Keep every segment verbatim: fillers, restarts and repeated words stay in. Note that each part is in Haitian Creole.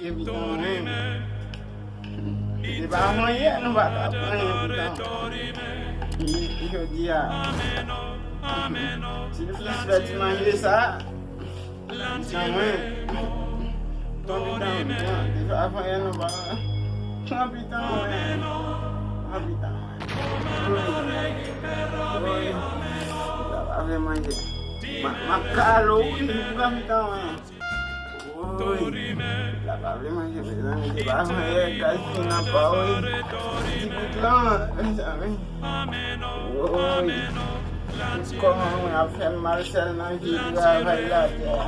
Epi tanmen, se pa manyen, nou pa ka manyen pou tanmen. Jodi a, si nou fè ti manje sa, tanmen, tanmen, tanmen, deja manyen nou pa, tanmen, tanmen, tanmen. Wi, wi, sa pa vle manje. M ap kale w, wi, tanmen, tanmen. Woy, la pa vle manje, mezanmi, se pa manyen, gaz fin nan pa, wi. Ti bout lan, mezanmi. Woy, tout kò mwen ap fè m mal sèlman vye travay latè a.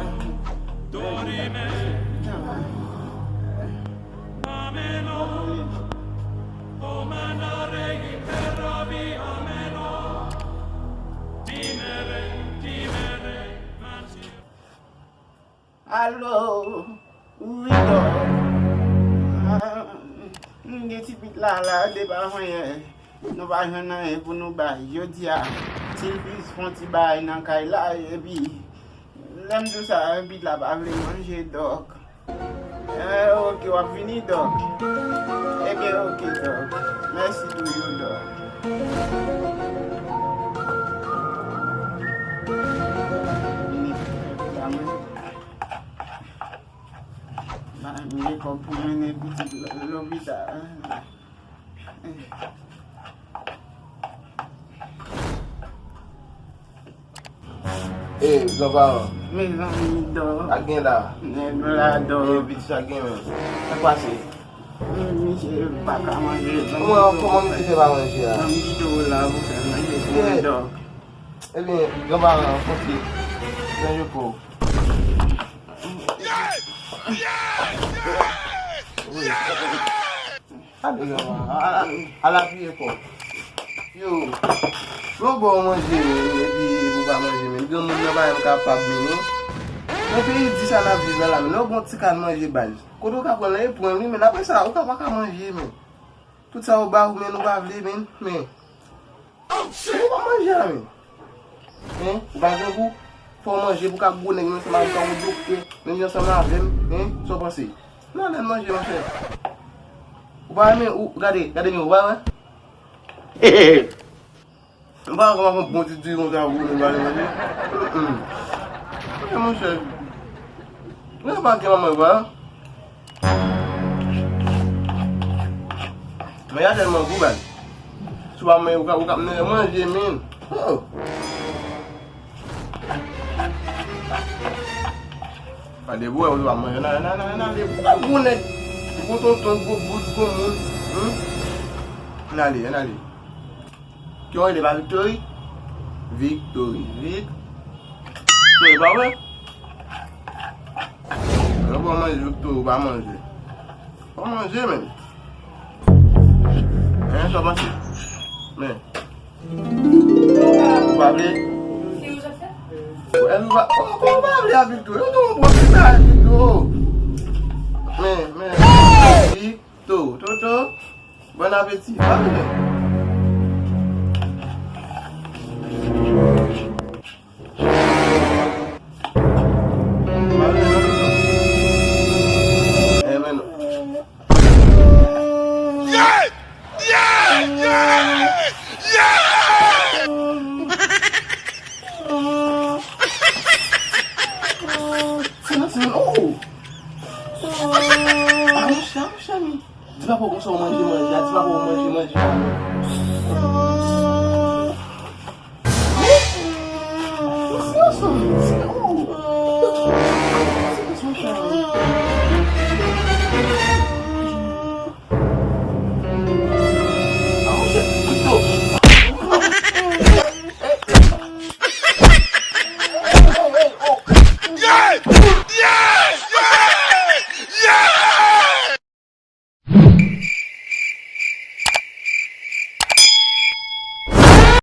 Alo, wi, dò. Ah, m gen ti pit la, la, de pa manyen. Nou pa jwenn anyen pou nou bay. Jodi a, Tilpis fè yon ti bagay nan kay la, epi, lè m di w sa, pit la pa vle manje, dòk. Eh, ok, w ap vini, dòk. Ebyen, ok, dòk. Mèsi toujou, dòk. Vini, dòk. Ba, m gen kòb pou mennen pitit lo-, lopital. Ey, granparan. Mezanmi, dò. Sa k gen la? Nèg la, dò. Ey, pitit, sa k gen menm? Sa k pase? Ey, misye pa ka manje. Kòman, kòman misye fè pa manje a? Ban m kite w la pou fè manje pou mwen, dò. Ebyen, granparan, konfye. Manje pou ou. Wi. Ala, ala, ala apiye kò. Yo, yo ba w manje, men, epi ou pa manje, men. Granmoun nan pa menm kapab, men, non. Nan peyi di sa n ap viv la, la, men, lè w gen yon ti kal manje, baz. Kote w ka pran l, e pran l, wi, men, apre sa, ou ka pa ka manje, men. Tout sa yo ba ou, men ou pa vle, men, men. Ou pa manje la, men. Hein? Ou pa gen gou? Fò w manje pou w ka gwo nèg, menm ansanm avèk yon doktè, menm jan ansanm avè m, hein? Sa w panse? Nan, nan manje, monchè. Ou pa renmen, ou, gade, gade men, ou pa wè? Ou pa wè kòman fè yon bon ti diri konsa pou nou ba nou manje? Hum, hum. Monchè, nou pa gen manman, pa? Men y a tèlman gou, baz. Si w pa manje, ou ka, ou ka manje, men. Oh. Gade, bwè, ou pa manje, nan, nan, nan, nan, nan, gwo nèg, gwo tonton, gwo bout, gwo moun. Hmm? Ann ale, ann ale. Ki yo rele pa Victory? Victory. Vic-, Victory, pa vre? Yo ba w manje, Victory, ou pa manje. Pa manje, men. Hein, sa pase? Men. Ou pa vle? Ou pa, oh, kòman ou pa vle a Victory? Yo te yon bon ti bagay, Victory. Men, men. Victory, Toto. Bon apeti. Pa vle. Di papa w konsa w manje manje a, di papa w manje manje a.